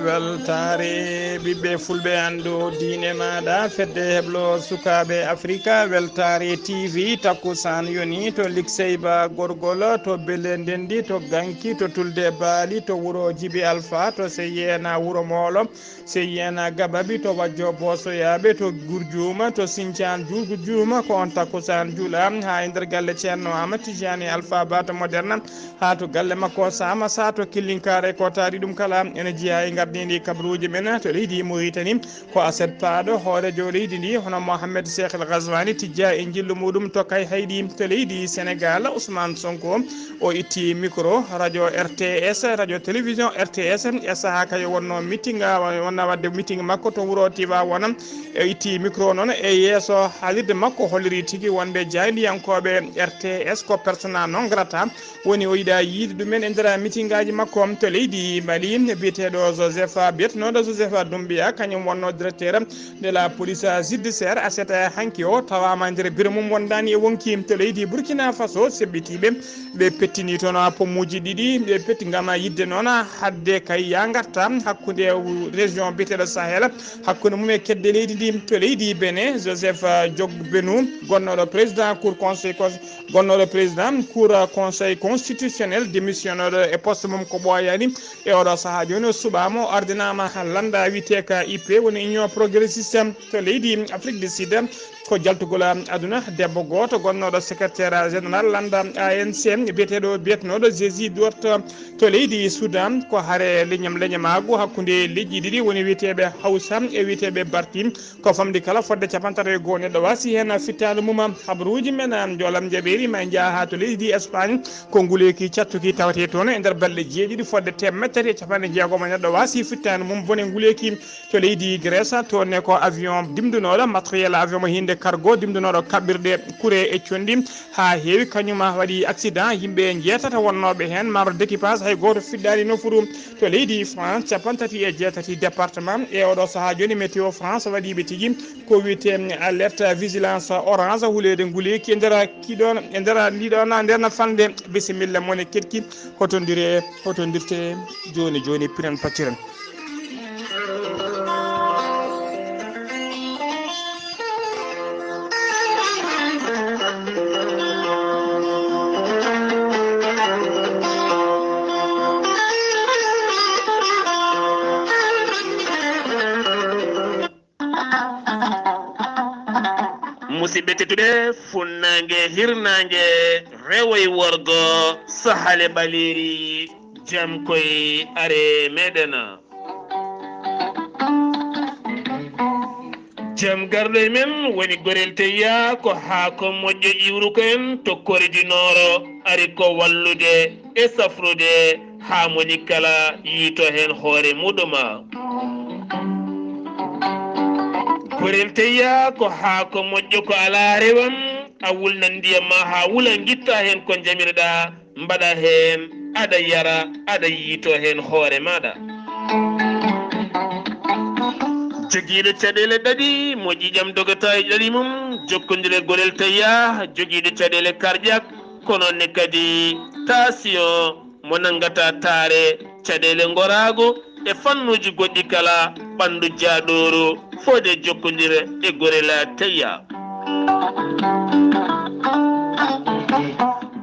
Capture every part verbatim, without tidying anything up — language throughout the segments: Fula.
Weltaare ɓiɓɓe fulɓe, anndu diine maaɗa, fedde heblo sukaaɓe Afrika, Weltaare T V, takkusaan yoni to Likseyba Gorgol, to Bele Ndendi, to Ganki, to Tulde Baali, to wuro Jibi Alfa, to Seyena Wuro Moolo, Seyena Gababi, to Wajjo Boosoyaaɓe, to Gurjuuma, to Sincaan Juugu Juuma, ko on takkusaan juula haa e nder galle Ceerno Ahmad Tijani Alfa Bata Moderna, haa to galle makko Sama Sato Killinkaare. Ko taari ɗum kala ene jeyaa e ngardiindi kabaruuji men to leydi Mauritanie. Ko aset paaɗo hooreejo leydi ndi, hono Mohamed Cheikh El Ghazouani, tijjaa e njillu muɗum to Kayhayɗi to leydi Senegal. Ousmane Sonko, o itti micro radio R T S, radio télévision R T S, e sahaa kayo wonno meeting, wonna waɗde meeting makko to wuro Tivaouane. E itti micro noon e yeeso haalirde makko, holliri tigi wonde jaayndiyankooɓe R T S ko persona non grata, woni o yiɗa yiide ɗumen e nder mitingaaji makko to leydi Mali. Biyeteeɗo Joseph, biyetenooɗo Joseph Doumbia, kañum wonno directeur de la police judiciaire, aset hanki o tawaama nder biro mum wondaani e wonki to leydi Burkina Faso. Seɓɓitiiɓe ɓe pettini toon pommuuji ɗiɗi, ɓe petti ngam yiɗde noon haɗde kay yaa ngarta hakkunde région biyeteeɗo Sahel, hakkunde mum e kedde leydi ndi to leydi Benin. Joseph Jog Benu, gonnooɗo président cour conseil cons-, gonnooɗo président cour conseil constitutionnel, démissionnooɗo e poste mum ko ɓooyaani. E oɗo sahaa jooni o suɓaama, o ardinaama lannda wiyeteeka I P, woni Union Progressiste to leydi Afrique du Sud. Ko jaltugol aduna, debbo gooto gonnooɗo secrétaire général lannda A N C, biyeteeɗo, biyetenooɗo Jésus Duarte to leydi Soudan. Ko hare leñam leñamaagu hakkunde leƴƴi ɗiɗi, woni wiyeteeɓe Hawsa e wiyeteeɓe Barti. Ko famɗi kala fodde capanɗe tati e goo neɗɗo waasi heen fittaandu mum. Habaruuji men, am, njoolam jaɓeeri, ma en njaha haa to leydi Espagne. Ko nguleeki cattuki tawetee toon e nder balɗe jeeɗiɗi, fodde teemedde tati e capanɗe jeegom neɗɗo waasi fittaandu mum. Bone nguleeki to leydi Grèce, toon ne ko avion dimndunooɗo, matériel avion mo hinde cargo, dimndunooɗo kaɓɓirɗe kure e conndi haa heewi, kañum waɗi accident. Yimɓe njeetata wonnooɓe heen, membre d'équipage, hay gooto fiɗɗaani nofuru. To leydi France, capanɗe tati e jeetati département. E oɗo sahaa jooni, Météo France waɗi ɓe tigi ko wiyetee alerte vigilance orange, huleede nguleeki e nder kiɗon, e nder ndiɗon, nder na falnde. Bisimilla, mone keɗki, hotondire, hotondirte jooni jooni, piren pacciren. Musidɓe tedduɓe, funnaange, hirnaange, rewo e worgo, sahale ɓaleeri, jam koye are meɗen. Jam garɗo e men woni Gorel Teyya, ko haako moƴƴo iwruko en to Kore du Nord, ari ko wallude e safrude haa moni kala yiito heen hoore muɗum. Gorel Teyya ko haako moƴƴo, ko alaa rewam, a wulnan ndiyam ma haa wula, ngitta heen ko njamirɗa, mbaɗa heen, aɗa yara, aɗa yiito heen hoore maɗa. Jogiiɗo caɗeele ɗaɗi, mo ƴiiƴam dogata e ɗaɗi mum, jokkondire Gorel Teyya, jogiiɗo caɗeele cardiaque, ko noon ne kadi tension, mo nanngata taare, caɗeele ngoraago e fannuuji goɗɗi kala, ɓanndu jaaɗooru, fode jokkondire e Gorel Teyya.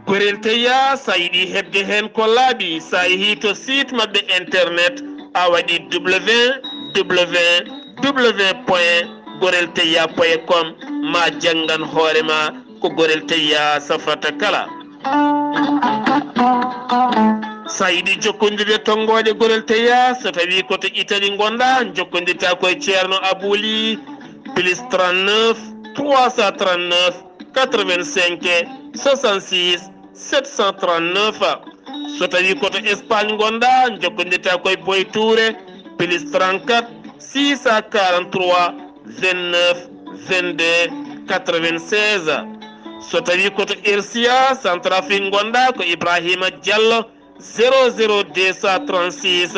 Gorel Teyya, so a yiɗi heɓde heen ko laaɓi, so a yehii to site maɓɓe internet, a waɗi w w w point gorel teyya point com, ma janngan hoore ma ko Gorel Teyya safrata kala. So a yiɗi jokkondirde tonngoode Gorel Teyya, so tawii ko to Italie ngonɗa, jokkondirta ko e Ceerno Abou Ly, plus trente-neuf, trois cent trente-neuf, quatre-vingt-cinq, soixante-six, sept cent trente-neuf. So tawii ko to Espagne ngonɗa, jokkondirta ko e Boy Touré, plus trente-quatre, six cent quarante-trois, vingt-neuf, vingt-deux, quatre-vingt-seize. So tawii ko to Ersiya, Centrafrique ngonɗa, ko Ibrahima Diallo, zéro zéro deux cent trente-six,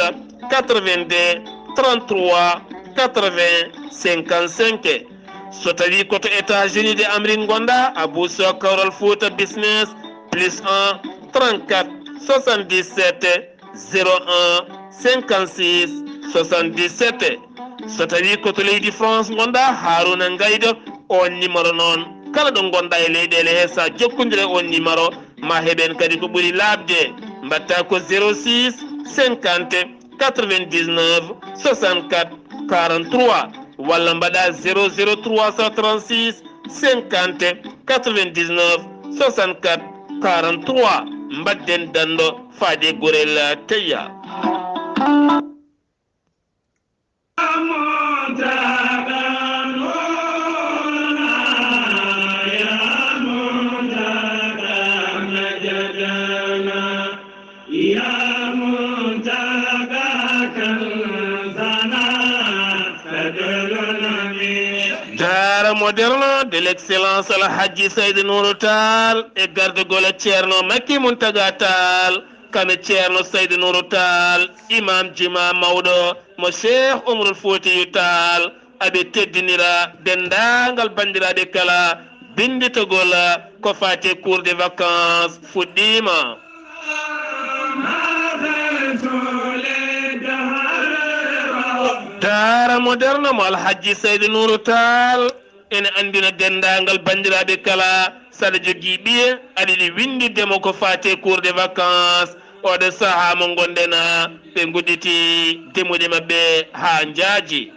quatre-vingt-deux, trente-trois, quatre-vingts, cinquante-cinq. So tawii ko to États-Unis de Amérique ngonɗa, Abou Sow Kawral Fouta Business, plus un, trente-quatre, soixante-dix-sept, zéro un, cinquante-six, soixante-dix-sept. So tawii ko to leydi France ngonɗaa, Haruna Ngaydo, oon numéro noon, kala ɗo ngonɗaa e leyɗeele he, so a jokkondire oon numéro, ma heɓen kadi ko ɓuri laaɓde. Mbaɗtaa ko zéro six cinquante quatre-vingt-dix-neuf soixante-quatre quarante-trois, walla mbaɗaa zéro zéro trois cent trente-six cinquante quatre-vingt-dix-neuf soixante-quatre quarante-trois. Mbaɗden danndo faade gorel teyya. Daara Moderne de l'excellence Al Hajji Saydi Nourou Tall e gardagol Ceerno Makki Muntaga Tall, kame Ceerno Saydi Nourou Tall, imam juma mawɗo mo Cheikh Oumarul Foutiyou Tall, aɓe teddinira denndaangal banndiraaɓe kala. Binnditogol ko faati e cours de vacances fuɗɗiima. Daara Moderne mo Al Hajji Saydi Nourou Tall ene anndina denndaangal banndiraaɓe kala, so aɗa jogii ɓiye, aɗa yiɗi winnditde mo ko faati e cours de vacances, oɗo sahaa mo ngonɗen, ɓe ngudditi demuɗe maɓɓe haa njaaji.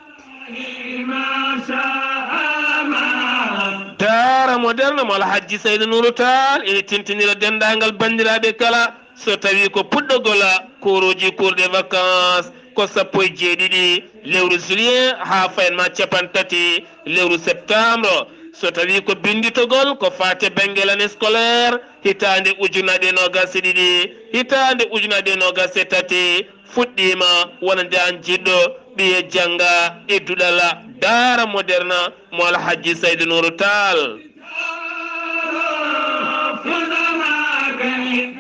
Daara Moderne mo Al Hajji Saydi Nourou Tall ene tintinira denndaangal banndiraaɓe kala, so tawii ko puɗɗogol kuuruuji cours de vacances ko sappo e jeeɗiɗi lewru juillet haa fayan ma capanɗe tati lewru septembre. So tawii ko binnditogol ko faati e bannge année scolaire, hitaande ujunaaje noogaas e ɗiɗi, hitaande ujunaaje noogaas e tati fuɗɗiima, wonande aan jiɗɗo ɓiye jannga e duɗal Daara Moderne mo Al Hajji Saydi Nourou Tall.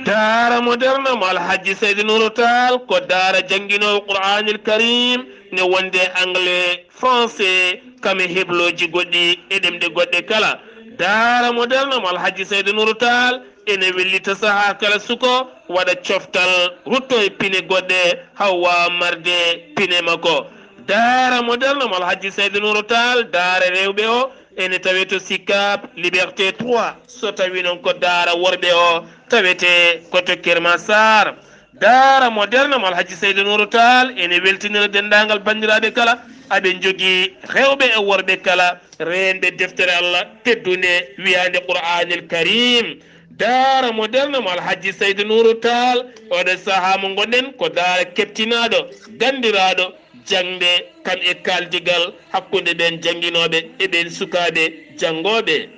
Daara Moderne mo Al Hajji Saydi Nourou Tall ko daara jannginoowo Qur'aanil Karim, ne wonde anglais, français, kame heblooji goɗɗi e ɗemɗe goɗɗe kala. Daara Moderne mo Al Hajji Saydi Nourou Tall ene wellita sahaa kala suko waɗa coftal, rutto e pine goɗɗe, hawa marde pine makko. Daara Moderne mo Al Hajji Saydi Nourou Tall, daara rewɓe o, ene tawe to Sicap Liberté trois. So tawi noon ko daara worɓe o, tawete ko to Keur Massar. Daara Moderne mo Al Hajji Saydi Nourou Tall ene weltinira denndaangal banndiraaɓe kala, aɓe njogii rewɓe e worɓe kala, reenɓe deftere Allah teddunde wiyaande Qur'aanil Karim. Daara Moderne mo Al Hajji Saydi Nourou Tall, oɗo sahaa mo ngonɗen ko daara keɓtinaaɗo, ganndiraaɗo, jaŋde kam e kaaldigal hakkunde ɓeen jannginooɓe e ɓeen sukaaɓe janngooɓe.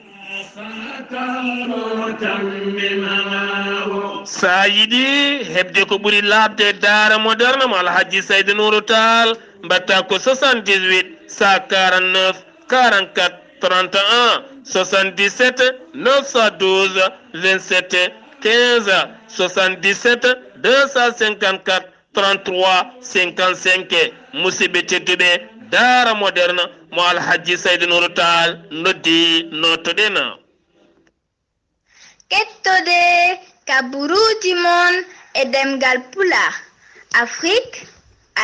So a yiɗi heɓde ko ɓuri laaɓde Daara Moderne mo Al Hajji Saydi Nourou Tall, mbaɗtaa ko soixante-dix-huit cent quarante-neuf quarante-quatre trente et un, soixante-dix-sept neuf cent douze vingt-sept quinze, soixante-dix-sept deux cent cinquante-quatre trente-trois cinquante-cinq. Musidɓe tedduɓe, Daara Moderne mo Al Hajji Saydi Nourou Tall noddi, nootoɗen. Kettode kaburuuji mon e ɗemngal Pulaar, Afrique,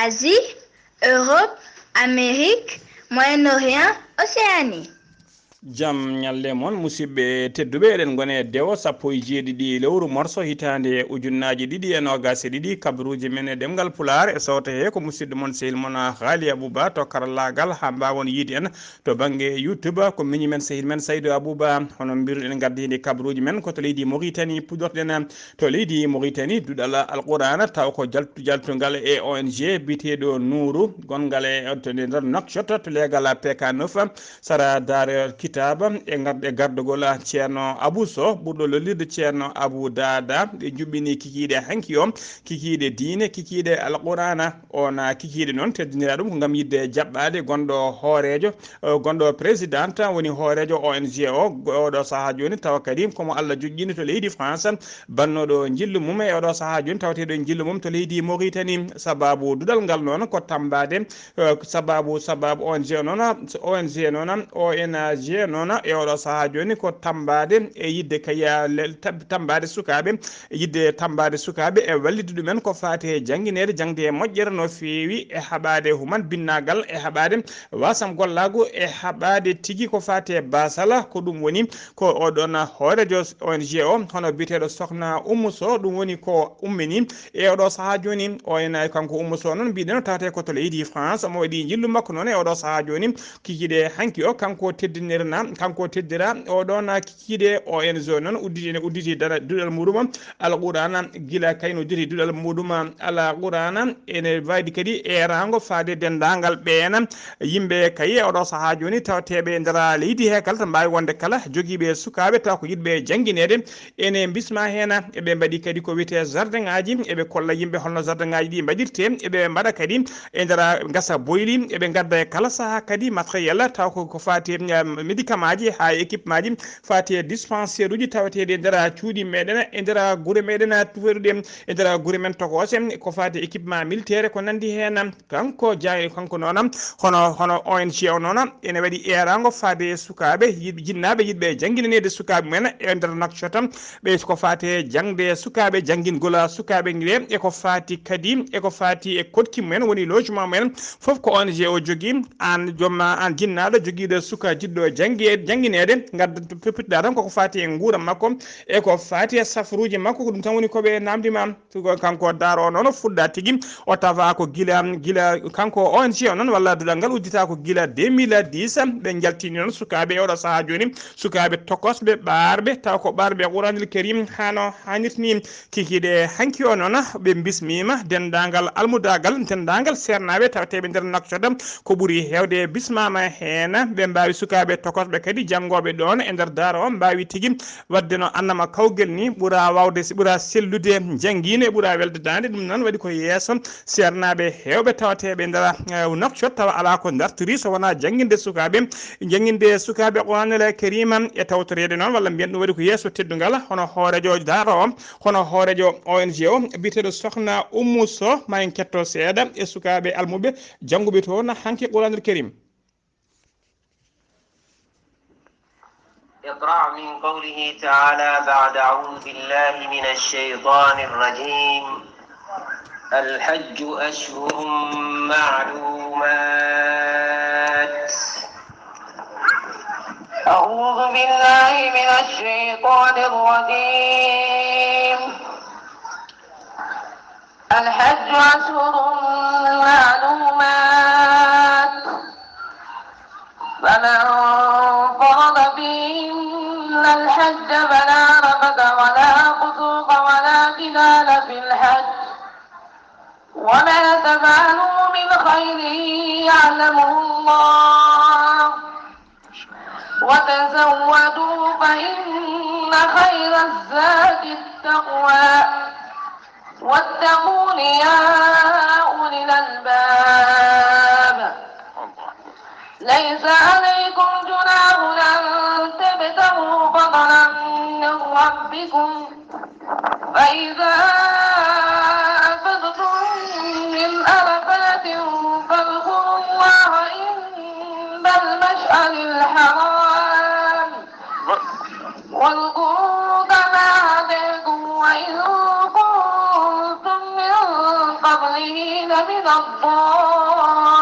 Asie, Europe, Amérique, Moyen-Orient, Océanie. Jam ñalle mon, musidɓe tedduɓe, eɗen ngoni e dewo sappo e jeeɗiɗi lewru morso hitaande ujunnaaji ɗiɗi e noogaas e ɗiɗi, kabaruuji men e ɗemngal Pulaar, e sawto he ko musidɗo mon, sehil mon, Haali Abuba, to karallaagal, haa mbaawon yiide en to bannge YouTube, ko miñi men, sehil men, Saydu Abuba. Hono mbiruɗen, ngaddiindi kabaruuji men ko to leydi Mauritanie puɗɗorɗen, to leydi Mauritanie, duɗal Alqur'aana, taw ko jaltu-, jaltungal e O N G biyeteeɗo Nuuru, gonngal e to nder Nouakchott, to leegal P K neuf, sara Daarel Kitaab, e ngar-, e gardagol Ceerno Abu Soh, ɓurɗo lollirde Ceerno Abu Daada. Ɓe njuɓɓini kikiiɗe hanki o, kikiiɗe diine, kikiiɗe Alqur'aana. Oon kikiiɗe noon teddinira ɗum ko ngam yiɗde jaɓɓaade gonɗo hooreejo, eh, gonɗo président, woni hooreejo O N G o, oɗo sahaa jooni, tawa kadi ko mo Allah joƴƴini to leydi France, bannooɗo njillu mum e oɗo sahaa jooni, tawateeɗo njillu mum to leydi Mauritanie. Sabaabu duɗal ngal noon ko tammbaade, eh, sabaabu, sabaabu O N G noon, O N G noon, O N G Noona e oɗo sahaa jooni ko tammbaade e yiɗde kaya le-, tab-, tammbaade sukaaɓe, yiɗde tammbaade sukaaɓe e wallitde ɗumen ko faati e janngineede, jaŋde e moƴƴere no feewi e haɓaade human binnaagal e haɓaade wasam gollaagu e haɓaade tigi ko faati e baasal. Ko ɗum woni ko oɗon hooreejo O N G o, hono biyeteeɗo Sokhna Oumou Sow, ɗum woni ko ummini e oɗo sahaa jooni. O ena kanko Oumou Sow noon mbiɗen o tawte ko to leydi France, omo waɗi njillu makko noon e oɗo sahaa jooni. Kikiiɗe hanki o, kanko teddinirna, kanko teddira oɗon kikiiɗe. O N G o noon udditi, ene udditi dara duɗal muɗum Alqur'aana, gila kayno udditi duɗal muɗum Alqur'aana, ene waydi kadi eeraango faade denndaangal ɓeen yimɓe kay e oɗo sahaa jooni tawteeɓe e nder leydi he kala, to mbaawi wonde kala jogiiɓe sukaaɓe taw ko yiɗɓe janngineede. Ene mbisma heen, eɓe mbaɗi kadi ko wiyetee jardin ŋaaji, eɓe kolla yimɓe holno jardin ŋaaji ɗi mbaɗirtee, eɓe mbaɗa kadi e nder ngasa boyli, eɓe ngadda e kala sahaa kadi matériel, taw ko, ko faati e, um, médicament ji haa e équipement ji, faati e dispensaire uji taweteeɗi e nder cuuɗi meɗen, e nder gure meɗen tuferuɗe, e nder gure men tokose, ko faati e équipement militaire, ko nanndi heen. Kanko ja-, kanko noon, hono, hono O N G o noon, ene waɗi eeraango faade e sukaaɓe, yiɗ-, jinnaaɓe yiɗɓe jannginaneede sukaaɓe mumen e nder Nouakchott, ɓe ko faati e jaŋde sukaaɓe, janngingol sukaaɓe nde, e ko faati kadi, e ko faati e koɗki mumen, woni logement mumen, fof ko O N G o jogii. Aan joom, aan jinnaaɗo jogiiɗo suka jiɗɗo jannge-, janngineede, ngadda, toppitoɗaa tan koko faati e nguura makko, e ko faati e safaruuji makko, ko ɗum tan woni ko ɓe naamndi ma. Ko kanko Daaro o noon o fuɗɗa tigi, o tawa ko gila, gila kanko O N G o noon, walla duɗal ngal uddita ko gila deux mille dix, ɓe njaltini noon sukaaɓe e oɗo sahaa jooni, sukaaɓe tokosɓe, ɓaarɓe, taw ko ɓaarɓe Quraanul Kariim hano haanirta ni. Kikiiɗe hanki o noon, ɓe bismiima denndaangal almudaagal, denndaangal seernaaɓe tawteeɓe nder Nouakchott, ko ɓuri heewde bismaama heen. Ɓe mbaawi sukaaɓe tokosɓe kadi janngooɓe ɗoon e nder Daaro o, mbaawi tigi waɗde no annama kawgel ni, ɓura waawde, ɓura sellude janngiine, ɓura welde daande. Ɗum noon waɗi ko yeeso seernaaɓe heewɓe tawateeɓe nder, eh, Nouakchott, tawa alaa ko dartiri so wonaa jannginde sukaaɓe, jannginde sukaaɓe Quraanul Kariima e tawtoreede noon, walla mbiyen ɗum waɗi ko yeeso teddungal, hono hooreejo Daaro o, hono hooreejo O N G o, biyeteeɗo Sokhna Oumou Sow, ma en ketto seeɗa e sukaaɓe almuɓe jannguɓe toon hanki Quraanul Kariim. اقرأ من قوله تعالى بعد أعوذ بالله من الشيطان الرجيم. الحج أشهر معلومات. أعوذ بالله من الشيطان الرجيم. الحج أشهر معلومات، فمن فرض فيهن الحج فلا رفث ولا فسوق ولا جدال في الحج، وما تفعلوا من خير يعلمه الله، وتزودوا فإن خير الزاد التقوى، واتقون يا أولي الألباب. ليس عليكم جناح أن تبتغوا فضلا من ربكم، فإذا أفضتم من عرفات فاذكروا الله عند المشعر الحرام، واذكروا كما هداكم وإن كنتم من قبله لمن الضالين.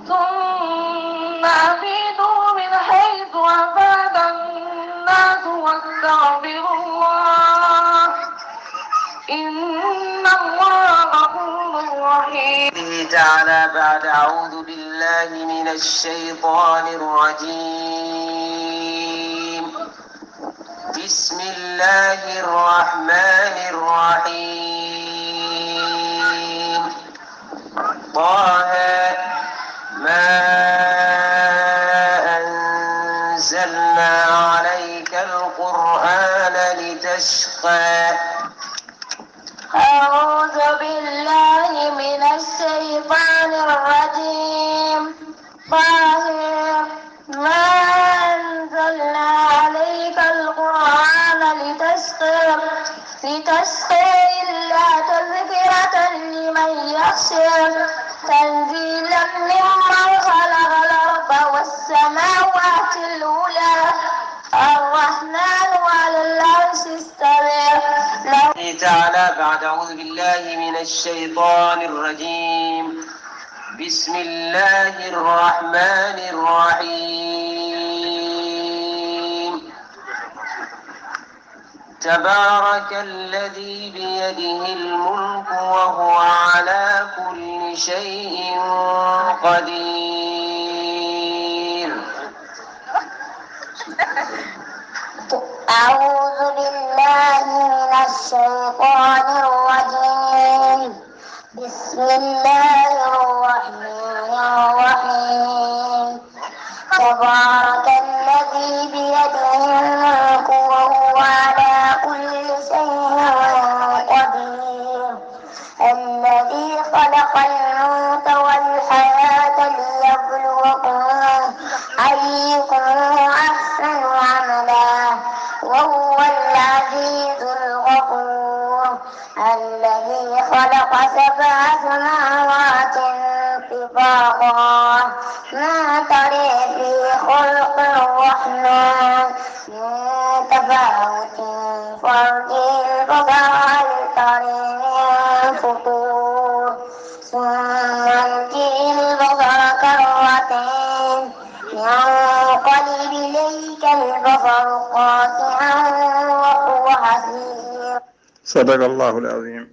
ثم أفيضوا من حيث أفاض الناس واستغفروا الله، إن الله غفور رحيم. قوله تعالى بعد أعوذ بالله من الشيطان الرجيم. بسم الله الرحمن الرحيم. طه. ما أنزلنا عليك القرآن لتشقى. أعوذ بالله من الشيطان الرجيم. طه. ما أنزلنا عليك القرآن لتشقى، لتشقى إلا تذكرة لمن يخشى، تنزيلا ممن خلق الأرض السماوات العلى الرحمن على العرش استوى. له تعالى بعد أعوذ بالله من الشيطان الرجيم. بسم الله الرحمن الرحيم. تبارك الذي بيده الملك وهو على كل شيء قدير. أعوذ بالله من الشيطان الرجيم. بسم الله الرحمن الرحيم. تبارك الذي بيده الملك وهو على كل شيء قدير. الذي خلق الموت والحياة ليبلوكم أيكم أحسن عملا وهو العزيز الغفور. الذي خلق سبع سماوات طباقا ما ترى في خلق الرحمن من تفاوت فارجع البصر هل ترى من فطور ثم ارجع البصر كرتين ينقلب إليك البصر خاسئا وهو حسير. صدق الله العظيم.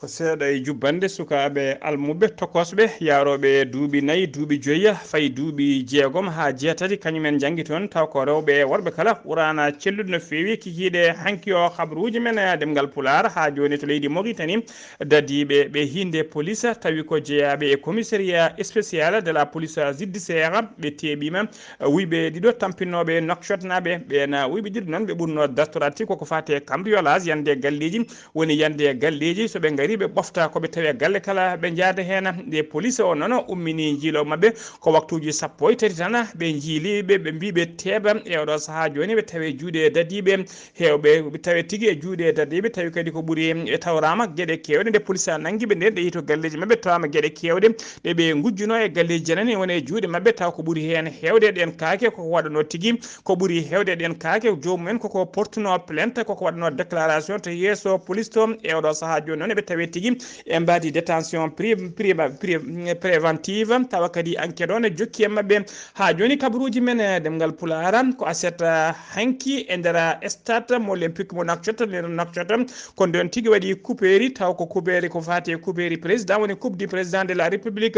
Ko seeɗa e jubbannde sukaaɓe almuɓɓe tokosɓe yaarooɓe duuɓi nayi, duuɓi joyi, fayi duuɓi jeegom haa jeetati, kañum en njanngi toon, taw ko rewɓe e worɓe kala, Quraana celluɗo no feewi. Kikiiɗe hanki o habruuji men, eh, ɗemngal Pulaar haa jooni to leydi Mauritanie, dadiiɓe ɓe hinnde police tawi ko jeyaaɓe e commissariat spécial de la police judiciaire, ɓe teeɓiima, eh, wuyɓe ɗiɗo tampinnooɓe Nouakchott naaɓe, ɓeen, eh, wuyɓe ɗiɗo noon ɓe ɓurnoo dartoraade koko faati e cambriolage, yande galleeji, woni yande e galleeji, so ɓe ngari ɓe ɓofta ko ɓe tawi e galle kala ɓe njaada heen. Nde police o noon ummini njiilo maɓɓe ko waktuuji sappo e tati tan, ɓe njiili ɓe, ɓe mbii ɓe teeɓa e oɗo sahaa jooni, ɓe tawi juuɗe dadiiɓe heewɓe, ɓe tawi tigi e juuɗe dadiiɓe, tawi kadi ko ɓuri e tawraama geɗe keewɗe. Nde police a nanngi ɓe nden, ɓe yehi to galleeji maɓɓe, tawaama geɗe keewɗe ɗe ɓe ngujjuno e galleeji janani woni e juuɗe maɓɓe, taw ko ɓuri heen heewde ɗeen kaake koko waɗanoo tigi. Ko ɓuri heewde ɗeen kaake, joomumen koko portuno plainte, koko waɗno déclaration to yeeso police to. E oɗo sahaa jooni noon, eɓe tawe tigi e mbaadi détention pri-, pri-, pri-, préventive, tawa kadi enquête o ne jokki e maɓɓe. Haa jooni, kabaruuji men e ɗemngal Pulaar, ko aset, ah, hanki e nder stade mo Olympique mo Nouakchott, nder Nouakchott, ko nden tigi waɗi kubeeri, taw ko kubeeri ko faati e kubeeri président, woni Coupe du Président de la République.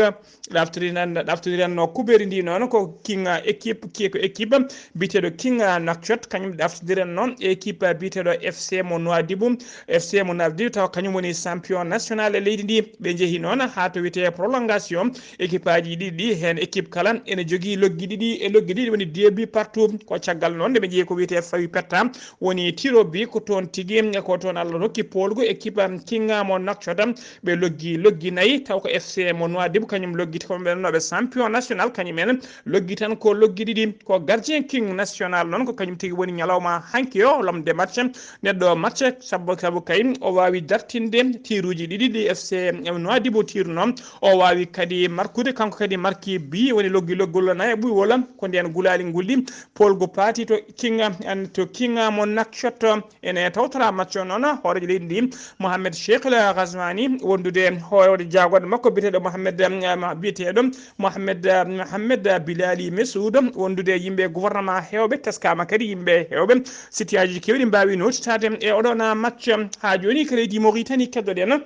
Ɗaftiriran-, ɗaftiriranno kubeeri ndi noon ko King, ah, équipe, ki-, ko équipe biyeteeɗo King, ah, Nouakchott, kañum ɗaftiriranno équipe, ah, biyeteeɗo F C mo Nouadhibou. F C mo Nouadhibou taw kañum woni champion national e leydi ndi. Ɓe njehi noon haa to wiyetee prolongation. Équipe aji ɗiɗi ɗi, heen équipe kala ene jogii loggi ɗiɗi e loggi ɗiɗi, woni deux buts partout. Ko caggal noon nde ɓe njehi ko wiyetee fawi petta, woni tir au but, ko toon tigi, ko toon Allah rokki poolgu équipe, um, King, ah, mo Nouakchott. Ɓe loggi, loggi nayi, taw ko F C mo Nouadhibou, kañum loggiti, ko ɓe no ɓe champion national, kañum en loggi tan ko loggi ɗiɗi. Ko gardien King national noon, ko kañum tigi woni ñalawma hanki o, l'homme de match, neɗɗo match, sabu, sabu kay o waawi dartinde tiruuji ɗiɗi ɗi F C Nouadhibou tirno. O waawi kadi markude, kanko kadi marki bi, woni loggi loggol nayi ɓuy wala ko nden gulaali ngulli. Poolgu paati to King, an, to King mo Nouakchott. Ene tawtora match o noon, hooreejo leydi ndi, Mohamed Cheikh El Ghazouani, wondude hooreejo jaagorɗe makko biyeteeɗo Mohamed, um, biyeteeɗo Mohamed, um, Mohamed Bilali Messoud, wondude yimɓe gouvernement heewɓe, teskama kadi yimɓe heewɓe. Sitiyaaji keewɗi mbaawi nootitaade e oɗon match. Haa jooni ko leydi Mauritanie keddoɗen.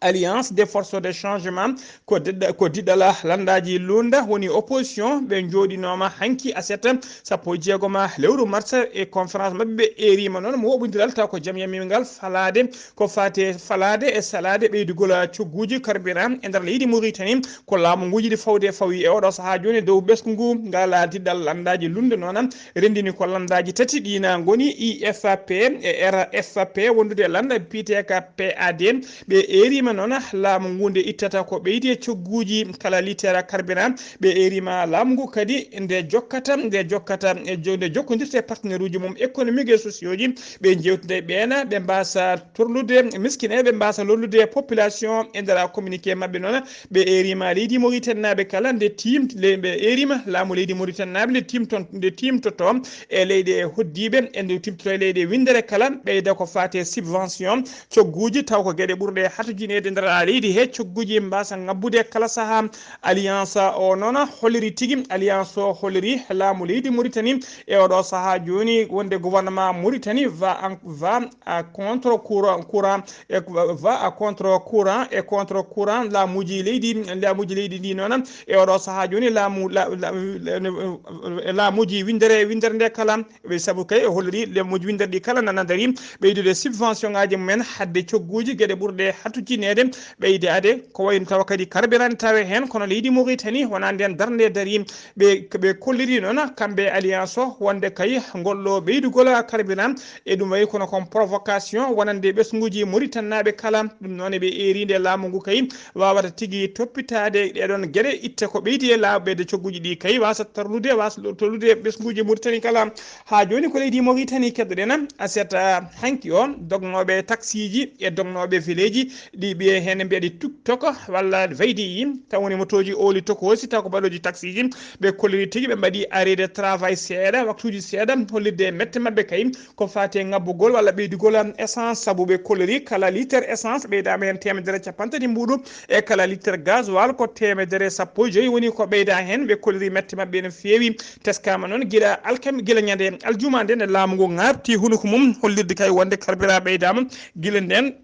Alliance des forces de changement, ko diɗɗa-, ko diɗɗal landaaji lunda, woni opposition, ɓe njooɗinooma hanki aset sappo e jeegom lewru mars e conférence maɓɓe ɓe eeriima noon mo woɓondiral taw ko jam yamigal falaade, ko faate falaade e salaade ɓeydugol cogguuji carburant e nder leydi Mauritanie. Ko laamu nguji ɗi fawde fawi e oɗo sahaa jooni dow ɓesngu ngu, ngala diɗɗal landaaji lunda noon renndini ko landaaji tati ɗi na ngoni I F P e R F P wondude landa biyeteeka P A D. Ɓe eeriima Noon, laamu ngu nde ittata ko ɓeydi e cogguuji kala litre carburant. Ɓe eerima laamu ngu kadi nde jokkata, nde jokkata, e jo-, nde jokkondirta e partenaire uji mum économique et sociaux ji. Ɓe jewtida e ɓeena, ɓe mbasa torlude miskineeɓe, ɓe mbasa lollude population. E nder communiqué maɓɓe noon, ɓe eerima leydi Mauritanie naaɓe kala nde tiim-, le-, ɓe eerima laamu leydi Mauritanie naaɓe nde tiimton-, nde tiimtoto e leyɗe hoddiiɓe, e nde tiimtoto e leyɗe winndere kala, ɓeyda ko faate subvention cogguuji, taw ko geɗe ɓurɗe hatujineede nder leydi he cogguuji mbasa ngabbude kala saha. Alliance o noon holliri tigi, alliance o holliri laamu leydi Mauritanie e oɗo saha jooni wonde gouvernement Mauritanie va en, va à contre courant, courant, e va à contre courant, e contre courant laamuji leydi, laamuji leydi ndi noon e oɗo saha jooni laamu, la-, la-, la-, laamuji winndere, winndere nde kala. Ɓe sabu kay o holliri laamuji winndere ɗi kala nana daari ɓeydude subvention ngaji mumen hadde cogguuji geɗe ɓurɗe hatujineede ɓeydaade, ko wayno tawa kadi carburant tawe heen, kono leydi Mauritanie wona nden darnde daari. Ɓe, ɓe kolliri noon kamɓe alliance o wonde kay ngol ɗo ɓeydugol carburant e ɗum wayi kono kon provocation wonande ɓesnguuji Mauritanie naaɓe kala. Ɗum noon ɓe eerinde laamu ngu kay wawata tigi toppitaade ɗeɗon geɗe itta ko ɓeydi e laaɓe de cogguuji ɗi kay wasa torlude, wasa torlude ɓesnguuji Mauritanie kala. Haa jooni ko leydi Mauritanie keddoɗen aset, ah, hanki o dognooɓe taksiiji e dognooɓe veleeji ɗi ɓiye heen mbiyaɗi tuk tok walla veydi yi, taw woni motooji ooli tokoosi, taw ko baɗooji taksiiji. Ɓe kolliri tigi ɓe mbaɗi arrêt de travail seeɗa, waktuuji seeɗa, hollirde e mette maɓɓe kay ko faati e ngabbugol walla ɓeydugol essence, sabu ɓe kolliri kala litre essence ɓeydaama heen teemedere capanɗe tati mbuuɗu, e kala litre gasoil ko teemedere sappo e joyi woni ko ɓeyda heen. Ɓe kolliri mette maɓɓe no feewi. Teskaama noon gila alkam-, gila ñande aljuma nde, nde laamu ngu ŋaabti hunuko mum, hollirde kay wonde carburant ɓeydaama gila ndeen.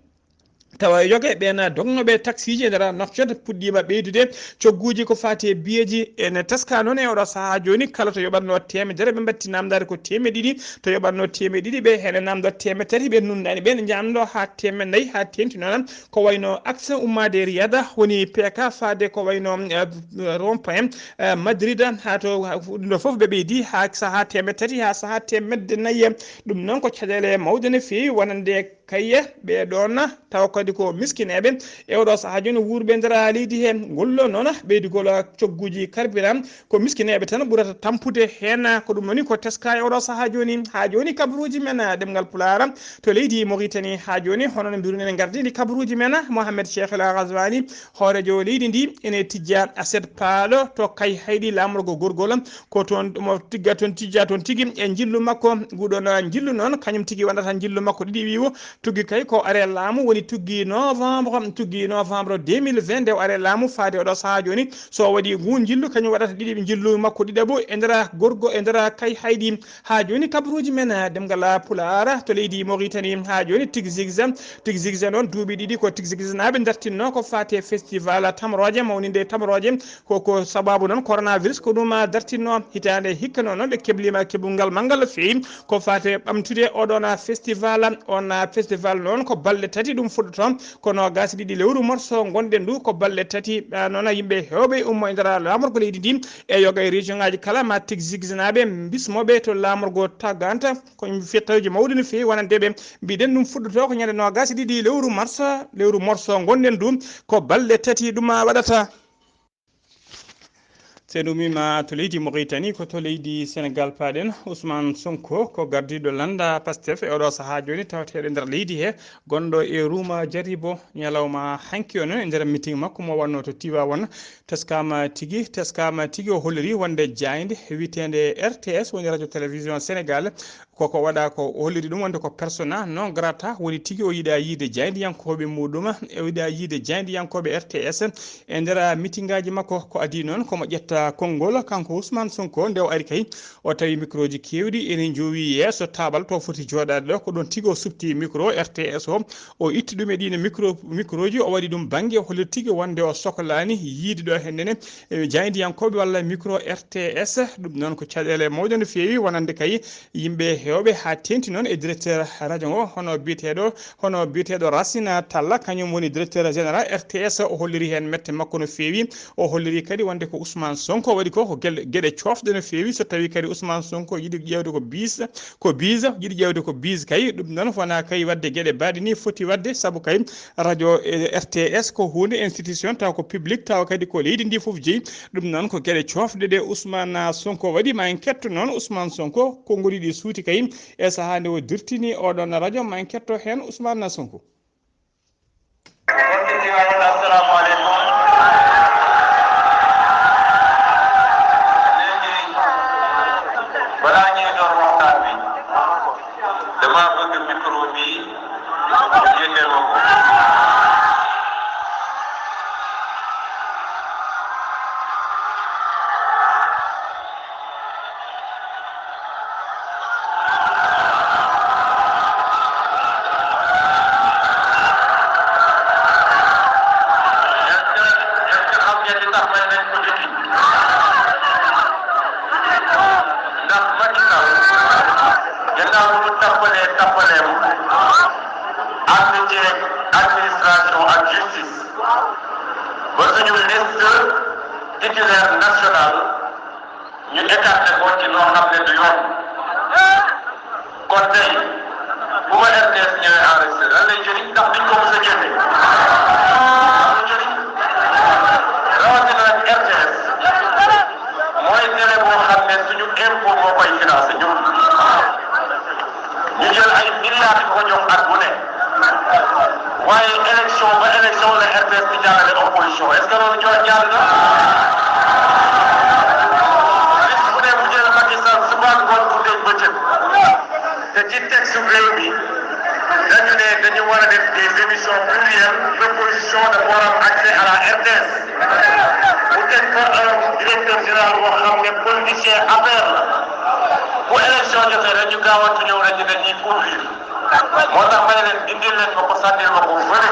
Tawa e yoga e ɓeen dognooɓe taksiiji e nder Nouakchott puɗɗiima ɓeydude cogguuji ko faati e biyeeji. Ene teska noon e oɗo sahaa jooni, kala to yoɓatnoo teemedere, ɓe mbatti naamndaade ko teemedde ɗiɗi. To yoɓatnoo teemedde ɗiɗi, ɓe hene naamndoo teemedde tati, ɓe nunndaani, ɓe njaamndoo haa teemedde nayi, haa teeŋti noon. Ko wayno axe ummaade Riyada, woni P K faade ko wayno, eh, rond-point, eh, Madrid, haa to, haa fu-, ɗum ɗo fof ɓe ɓeydi haa sahaa teemedde tati, haa sahaa teemedde nayi. Ɗum noon ko caɗeele mawɗe no feewi, wonande kayye ɓe ɗoon, tawa kadi ko miskineeɓe. E oɗo sahaa jooni wuurɓe nder leydi he, ngol ɗo noon ɓeydugol cogguuji carburant, ko miskineeɓe tan ɓurata tampude heen. Ko ɗum woni ko teska e oɗo sahaa jooni. Haa jooni kabaruuji men, ah, ɗemngal Pulaar to leydi Mauritanie. Haa jooni, hono no mbiruɗen e ngardiiɗi kabaruuji men, Mohamed Cheikh El Ghazouani, hooreejo leydi ndi, ene tijja aset paaɗo to Kayhayɗi laamorgo gorgol. Ko toon mo tigga toon, tijja toon tigi e njillu makko. Nguɗon njillu noon, kañum tigi waɗata njillu makko ɗiɗi wiwo. Tuggi kay ko are laamu woni tuggi novembre, tuggi novembre deux mille vingt nde o are laamu faade oɗo sahaa jooni. So o waɗi ngun njillu, kañum waɗata ɗiɗi njillu makko ɗiɗaɓo e nder gorgo, e nder Kayhayɗi. Haa jooni kabaruuji men, eh, ɗemngal Pulaar to leydi Mauritanie. Haa jooni Tigzigza, Tigzigza noon duuɓi ɗiɗi ko Tigzigza naaɓe dartinno ko faati e festival tamrooje, mawninde tamrooje. Ko, ko sababu noon coronavirus ko ɗum, ah, dartinno hitaande hikka noon, noon ɓe kebliima keblungal manngal no feewi ko faati e ɓamtude oɗon, ah, festival. On, ah, festival noon ko balɗe tati ɗum fuɗɗoto, ko noogaas e ɗiɗi lewru mars ngonɗen ndu, ko balɗe tati, ah, noon yimɓe heewɓe ummo e nder laamorgo leydi ndi e yoga e région ngaji kala, ma Tigzigza naaɓe bismoɓe to laamorgo Tagant, ko fettawji mawɗi no feewi wonande ɓe. Mbiɗen ɗum fuɗɗoto ko ñande noogaas e ɗiɗi lewru mars, lewru mars ngonɗen ndu, ko balɗe tati ɗum waɗata. So en ummiima to leydi Mauritanie, ko to leydi Senegal paaɗen. Ousmane Sonko ko gardiiɗo lannda Pastef e oɗo sahaa jooni, tawateeɗo e nder leydi he, gonɗo e ruuma Jaribo. Ñalawma hanki o noon e nder meeting makko mo wannoo to Tivaouane, teskaama tigi, teskaama tigi o holliri wonde jaaynde wiyeteende R T S, woni Radio Télévision Sénégal, koko waɗa ko, o holliri ɗum wonde ko persona non grata, woni tigi o yiɗa yiide jaayndiyankooɓe muɗum, o yiɗa yiide jaayndiyankooɓe R T S. E nder mitingaaji makko ko adii noon, komo ƴetta konngol, kanko Ousmane Sonko, nde o ari kay, o tawi microji keewɗi ene njoowi yeeso taabal to foti jooɗaade ɗo, ko ɗoon tigi o suɓti micro R T S o, o itti ɗum e ɗiin micro, microji, o waɗi ɗum bannge, o holliri tigi wonde o soklaani yiide ɗo hennene, e, jaayndiyankooɓe walla micro R T S. Ɗum noon ko caɗeele mawɗe no feewi, wonande kay yimɓe heewɓe haa teeŋti noon e directeur radio ngo, hono biyeteeɗo, hono biyeteeɗo Racine Talla, kañum woni directeur général R T S. O holliri heen mette makko no feewi. O holliri kadi wonde ko Ousmane Sonko waɗi ko, ko gel-, geɗe coofɗe no feewi. So tawii kadi Ousmane Sonko yiɗi ƴeewde ko biis, ko biis, yiɗi ƴeewde ko biis kay, ɗum noon wonaa kay waɗde geɗe baaɗe ni foti waɗde, sabu kay radio, eh, R T S ko huunde institution, tawa ko public, tawa kadi ko leydi ndi fof jeyi. Ɗum noon ko geɗe coofɗe ɗe Ousmane Sonko waɗi. Ma en ketto noon Ousmane Sonko, konngol yiɗi suuti kay e sahaa nde o dirtini oɗon radio. Ma en ketto heen Ousmane Sonko. Assalamu aleykum. Léegi, balaa ñuy door waxtaan bi, dama bëgg micro bi yëkkee ma ko. Est-ce que, est-ce que xam ngeen li tax may nañ ko dindi? Ndax Macky Sall, gannaaw bu ñu tappalee tappaleem, ànd ceeg administration ak justice, ba suñu liste titulaire nationale ñu écarté ko ci loo xam ne du yoon. Kon tey, bu ma R T S ñëwee enregistré, lan lay jëriñ? Ndax duñ ko mos a génne? Amul njëriñ. Rawatina nag R T S, mooy télé boo xam ne suñu impôt moo koy financé ñun. Ñu jël ay milliards di ko jox at bu ne. Waaye élection ba élection la R T S di jàllale opposition. Est-ce que loolu jox jaar na? Bis bu ne mu jël Macky Sall suba ngoon guddeeg bëccëg. Te ci texte réew mi dañu ne dañu war a def des émissions plurielles, l'opposition dafa war a am accès à la R T S. Mu teg fa un directeur général boo xam ne politicien affaire la. Bu élection jotee rek ñu gaawantu ñëw rek ñu dañuy couvrir. Moo tax ma ne leen dindil leen ma ko, sànnil ma ko fële.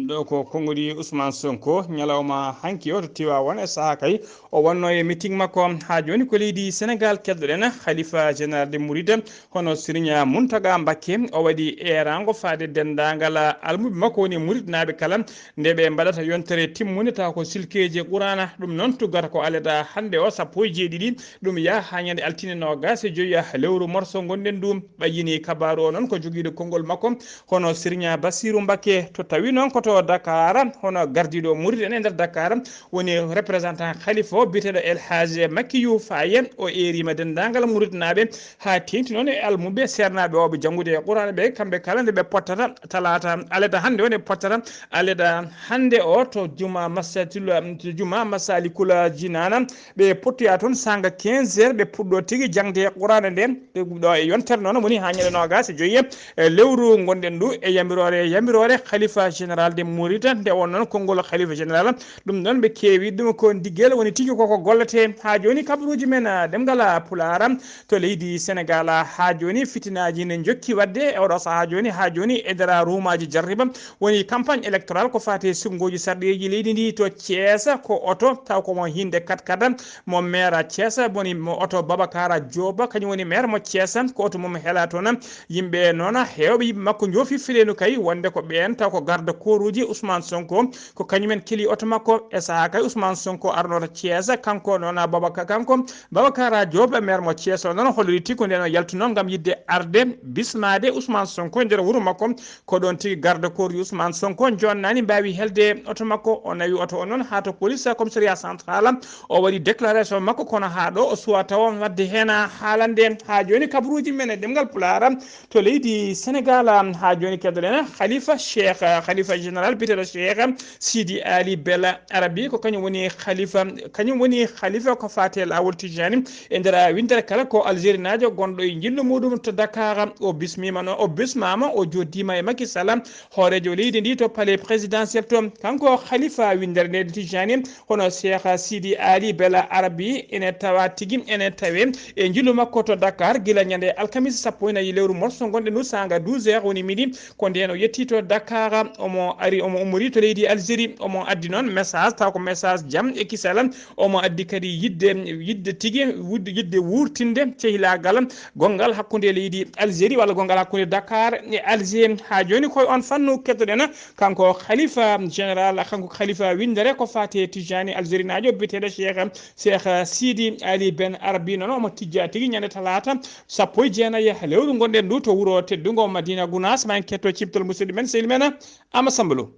Ɗo ko konngol Ousmane Sonko ñalawma hanki o to Tiwaawan e sahaa kay o wonno e meeting makko. Haa jooni ko leydi Senegaal keddoɗen Khalifa Général de Mouride, hono Serigne Mountaga Mbacké, o waɗi eeraango faade denndaangal almuɓe makko woni muridnaaɓe kala nde ɓe mbaɗata yontere timmunde tawa ko silkeeji Qur'aana. Ɗum noon tuggata ko aleda hannde o sappo e jeeɗiɗi, ɗum yaha haa ñande altine noogaas e joyi lewru morso ngonɗen ndu. Ɓayyini kabaaru o noon ko jogiiɗo konngol makko hono Serigne Bassirou Mbacké. To tawi noon ko to Dakar, hono gardiiɗo murid en e nder Dakar woni représentant khalifa o biyeteeɗo El Hadj Makiyu Faye, o eeriima denndaangal muridnaaɓe haa teeŋti noon e almuɓe seernaaɓe o ɓe janngude e Qur'aana ɓe, kamɓe kala nde ɓe pottata talaata aleda hannde o, nde pottata aleda hannde o to juma Massatul-, to juma Massalikul Jinaan. Ɓe pottoya toon saanga quinze heures, ɓe puɗɗo tigi jaŋde Qur'aana nde. Ɗum ɗo e yontere noon woni haa ñande noogaas e joyi e lewru ngonɗen ndu e yamiroore, yamiroore Khalifa Général de Mouride. Nde won noon konngol Khalifa Général, ɗum ɗon ɓe keewi ɗum ko ndiggel woni tigi koko gollete. Haa jooni kabaruuji men, ah, ɗemngal, ah, Pulaar to leydi Senegaal. Haa jooni fitinaaji ne njokki waɗde e oɗo sahaa jooni, haa jooni e nder ruumaaji jarriba woni campagne électorale ko faati e suɓngooji sarɗiiji leydi ndi to Thiès. Ko oto taw ko mo hinnde kat kat mo maire Thiès, woni mo oto Babacar Diop, kañum woni maire mo Thiès, ko oto mum hela toon. Yimɓe noon, heewɓe yimɓe makko njoofi fileenu kay, wonde ko ɓeen taw ko garde corps uji Ousmane Sonko, ko kañumen keli oto makko. E sahaa kay Ousmane Sonko arnoto Thiès, kanko noon Babacar, kanko Babacar Diop, maire mo Thiès o noon, holliti ko ndeen o yaltunoo ngam yiɗde arde bismaade Ousmane Sonko nder wuro makko. Ko ɗoon tigi garde corps Ousmane Sonko jonnani mbaawi helde oto makko. O nawi oto o noon haa to police commissariat central. O waɗi déclaration makko, kono haa ɗo o suwa tawa waɗde heen haalande. Haa jooni kabaruuji men e ɗemngal Pulaar to leydi Senegaal. Haa jooni keddoɗen Khalifa Cheikh, Khalifa général biyeteeɗo Cheikh Sidi Ali Bel Arabi, ko kañum woni Khalifa, kañum woni Khalifa ko faati e laawol Tijani. E nder winndere kala ko Algérie naajo gonɗo e njillu muɗum to Dakar. O bismiima no, o bismaama, o joddiima e Macky Sall, hooreejo leydi ndi to palais présidentiel to. Kanko Khalifa winndere nde Tijani, hono Cheikh Sidi Ali Bel Arabi, ene tawa tigi, ene tawe e njillu makko to Dakar gila ñande alkamisa sappo e nayi lewru morso ngonɗen ndu saanga douze heures woni midi. Ko ndeen o yetti to Dakar, omo ari Omo ummorii to leydi Algérie, omo addi noon message, taw ko message jam e kisal. Omo addi kadi yiɗde, yiɗde tigi, wudde, yiɗde wuurtinde sehilaagal gonngal hakkunde leydi Algérie walla gonngal hakkunde Dakar e Alger. Haa jooni koye oon fannu keddoɗen kanko Khalifa Général, kanko Khalifa winndere ko faati e Tijani Algérie naajo biyeteeɗo Cheikh, Cheikh Sidi Ali Ben Arabi. Noon omo tijja tigi ñande talaata sappo e jeenayi lewru ngonɗen ndu to wuro teddungo Madina Gounass. Ma en ketto ciftol musidɗo men, sehil men Ama Samba Lo.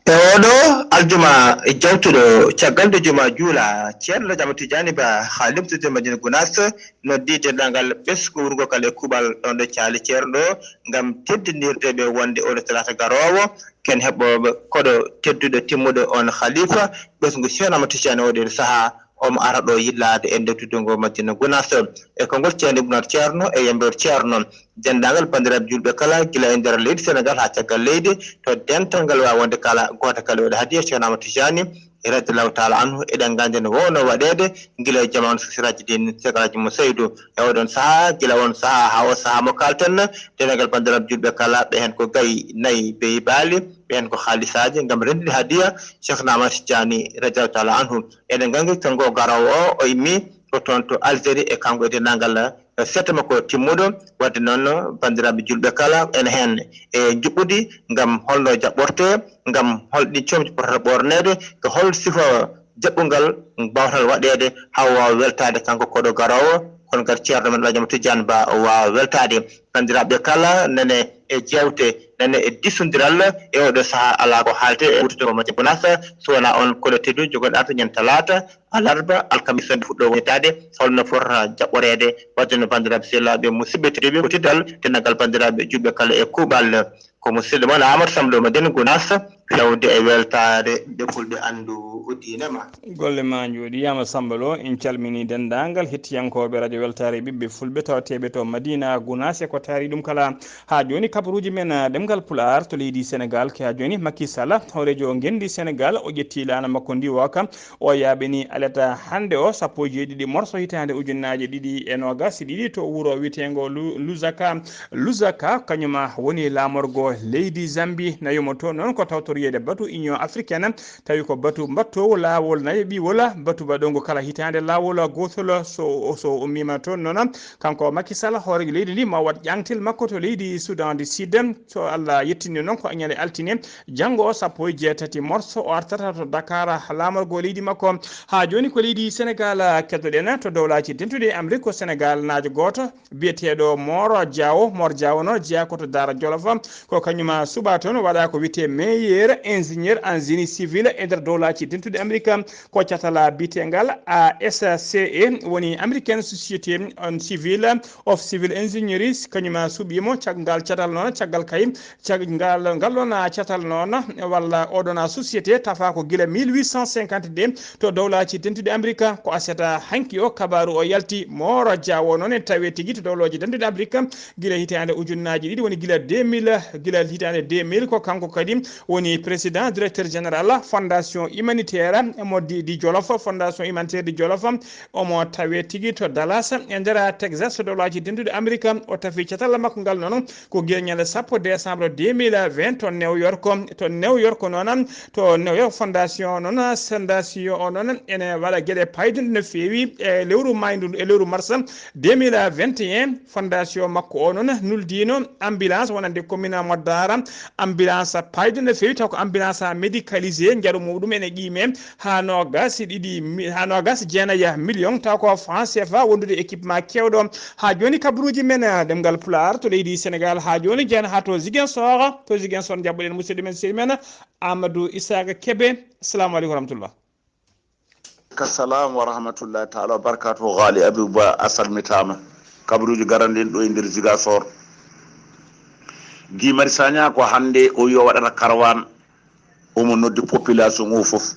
E oɗo aljuma jawtuɗo, caggal nde juma juula, Ceerno Jama Tijani Ba, haalimtude Madina Gounass, noddi denndaangal ɓesngu wurgokal e kuuɓal ɗoon ɗo caali Ceerno ɗo, ngam teddinirde ɓe wonde oɗo talaata garoowo, ken heɓooɓe koɗo tedduɗo timmuɗo on khalifa, ɓesngu Ceerno Ahmad Tijani oɗo sahaa, omo ara ɗo yillaade e nder teddungo Madina Gounass. E konngol ceerno Ibn Ceerno e yambeero Ceerno, denndaangal banndiraaɓe juulɓe kala, gila e nder leydi Senegaal haa caggal leydi, to dental ngal waawi wonde kala, gooto kala waɗa hadiya Ceerno Ahmad Tijani, radiyallahu taala anhu. Eɗen nganndi no wowno waɗeede gila e jamaanu sosiraaji ɗin, Seekalaaji mo Saydu. E oɗon sahaa, gila on sahaa haa o sahaa mo kaalten, denndaangal banndiraaɓe juulɓe kala, ɓe heen ko gayi, nayi, beyi, baali, ɓe heen ko haalisaaji ngam renndude hadiya Cheikh Ahmad Tijani, radiyallahu taala anhu. Eɗen nganndi kanko garoowo o, o immi ko toon to Algérie e kanko e denndaangal seeɗa makko timmuɗo. Wadde noon, banndiraaɓe juulɓe kala, ene heen e njuɓɓudi ngam holno jaɓɓortee, ngam hol ɗi comci potata ɓoorneede, ko hol sifa jaɓɓungal mbaawataa waɗeede haa o waawa weltaade kanko koɗo garoowo, kono kadi ceerno men Alhaji Ahmad Tijani Ba o waawa weltaade. Banndiraaɓe kala, nane e jeewte, nane e diisondiral e oɗo sahaa, alaa ko haaletee e wuttude mo Madina Gounass, so wonaa on koɗo tedduɗo jogoɗo arde ñande talaata, alarba, alkamisa nde fuɗɗo wonitaade, holno fotata jaɓɓoreede. Wadde no banndiraaɓe sehilaaɓe, musidɓe tedduɓe, ko teddal denndaangal banndiraaɓe juulɓe kala e kuuɓal. Ko musidɗo mon Amadou Samba Lo Madina Gounass, fewde e weltaare nde fulɓe anndu diine ma. Golle ma njooɗiyaama Samba Lo, en calminii denndaangal hettiyankooɓe radio weltaare ɓiɓɓe fulɓe tawateeɓe to Madina Gounass e ko taari ɗum kala. Haa jooni kabaruuji men, ah, ɗemngal Pulaar to leydi Senegaal, ke haa jooni Macky Sall, hooreejo ngenndi Senegaal, o ƴetti laana makko ndi wooka, o yaaɓini aleta hannde o sappo e jeeɗiɗi morso hitaande ujunnaaje ɗiɗi e noogas e ɗiɗi to wuro wiyeteengo Lu-, Lusaka. Lusaka kañum woni laamorgo leydi Zambi. Nayo mo toon noon ko tawtoriyeede batu Union Africaine, tawi ko batu mbaɗtoowo laawol nayo ɓiwol, batu baɗoongo kala hitaande laawol gootol. So, so ummiima toon noon, kanko Macky Sall, hooreejo leydi ndi, ma waɗ ƴaŋtel makko to leydi Soudan du Sud. So Allah yettini noon ko ñande altine, janngo o sappo e jeetati morso o artata to Dakar laamorgo leydi makko. Haa jooni ko leydi Senegaal keddoɗen to dowlaaji dentuɗi e Amrik, ko Senegaal naajo gooto biyeteeɗo Mor Diawo. Mor Diawo noon jeyaa ko to Daara Jolof. Ko kañum suɓaa toon waɗa ko wiyetee meilleur ingénieur en génie civil e nder dowlaaji dentuɗi Amrik. Ko catal biyeteengal A S C E, woni American Society on Civil of Civil Engineers, kañum suɓii mo. Cag-, ngal catal noon, caggal kay, cag-, ngal, ngal ɗoon catal noon, walla oo ɗoon société tafaa ko gila mille huit cent cinquante-deux to dowlaaji dentuɗi Amrik. Ko aset hanki o kabaaru o yalti. Mor Diawo noon en tawee tigi to dowlaaji dentuɗi Amrik gila hitaande ujunnaaji ɗiɗi, woni gila deux mille, gila hitaande deux mille, ko kanko kadi woni président directeur général fondation humanitaire mo di, di Jolof, fondation humanitaire di Jolof. Omo tawee tigi to Dallas, e nder Texas, to dowlaaji dentuɗi Amrik. O tafi catal makko ngal noon ko gila ñande sappo décembre deux mille vingt to New York. To New York noon, to New York fondation noon, fondation o noon ene waɗa geɗe paydunɗe no feewi e lewru maayndu, e lewru mars deux mille vingt et un. Fondation makko o noon nuldiino ambulance wonande commune mo Daara, ambulance paydunɗe no feewi, taw ko ambulance médicalisée, njaru muɗum ene qiime haa noogas e ɗiɗi mi-, haa noogas e jeenayi million, taw ko franc C F A wondude équipement keewɗo. Haa jooni kabaruuji men, eh, ɗemngal Pulaar to leydi Senegaal, haa jooni jeyan haa to Ziguinchor, to Ziguinchor njaɓɓoɗen musidɗo men, sehil men Amadou Issaka Kébé. Assalamu aleykum wa rahmatullah. Ka salam wa rahmatullahi taala wa barakatuhu. Ghali Abibou Ba, a salmitaama. Kabaruuji garanɗi en ɗo e nder Ziguinchor. Guy Marius Sagna ko hannde o wi o waɗata karawaan, omo noddi population o fof.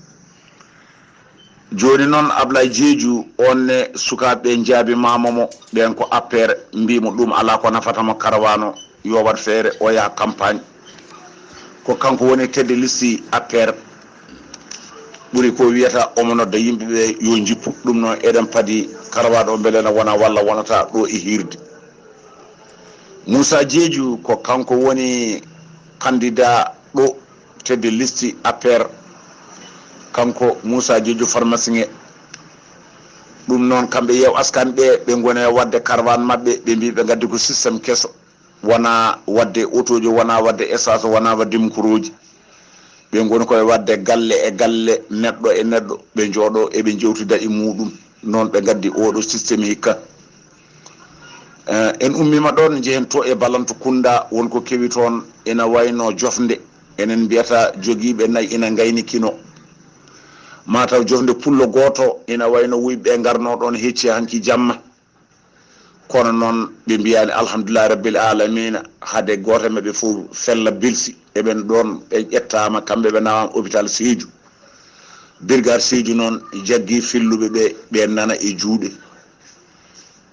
Jooni noon Ablaye Diédhiou, on ne sukaaɓe ɓe njaabimaama mo, ɓeen ko A P R, mbii mo ɗum alaa ko nafata mo karawaan o, yo waɗ feere o yaha campagne. Ko kanko woni tête de liste A P R. Ɓuri ko wiyata omo nodda yimɓe ɓe yo njippu. Ɗum noon eɗen padi karawaan o mbele ene wona walla wonata ɗo e hiirde. Moussa Diédhiou ko kanko woni candidat ɗo tedde listi A P R, kanko Moussa Diédhiou Farmasinge. Ɗum noon, kamɓe Yeew Askan ɓe, ɓe ngoni e waɗde karwaan maɓɓe, ɓe mbii ɓe ngaddi ko système keso, wonaa waɗde otooji, wonaa waɗde essence, wonaa waɗde microji. Ɓe ngoni koye waɗde galle e galle, neɗɗo e neɗɗo, ɓe njooɗo eɓe njewtida e muɗum. Noon ɓe ngaddi oɗo système hikka. Eh, en ummima ɗon, njehen to e Balanto Kunda, won ko kewi toon, ina wayno jofnde, enen mbiyata jogiiɓe nayi ina ngayni kino. Mataw jofnde pullo gooto, ina wayno wuyɓe ngarno ɗon hecci hanki jamma. Kono noon ɓe mbiyaani alhamdulillahi rabbil alamina, hade gooto e maɓɓe fof fella belsi. Eɓen ɗon, ɓe ƴettaama, kamɓe ɓe nawama hôpital Sédhiou. Brigade Sédhiou noon jaggi filluɓe ɓe, ɓe nana e juuɗe.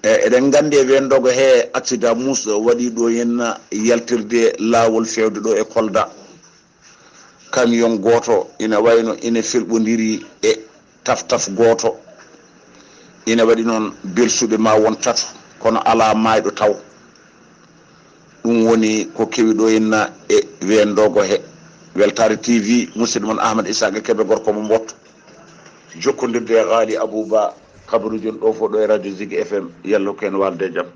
E, eɗen nganndi e ween dogo he accident musɗo waɗi ɗo henna yaltirde laawol fewde ɗo e Kolda. Camion gooto ina wayno ina felɓondiri e taftaf gooto. Ina waɗi noon belsuɓe ma won tato, kono alaa maayɗo taw. Ɗum woni ko kewi ɗo henna e ween dogo he. Weltaare T V, musidɗo mon Ahmad Isaka Kebe, gorko mo Mbotto. Jokkondirde e Ghali Abouba, kabaruuji on ɗo fof ɗo e Radio Zik F M. Yalla ko en waalde e jam.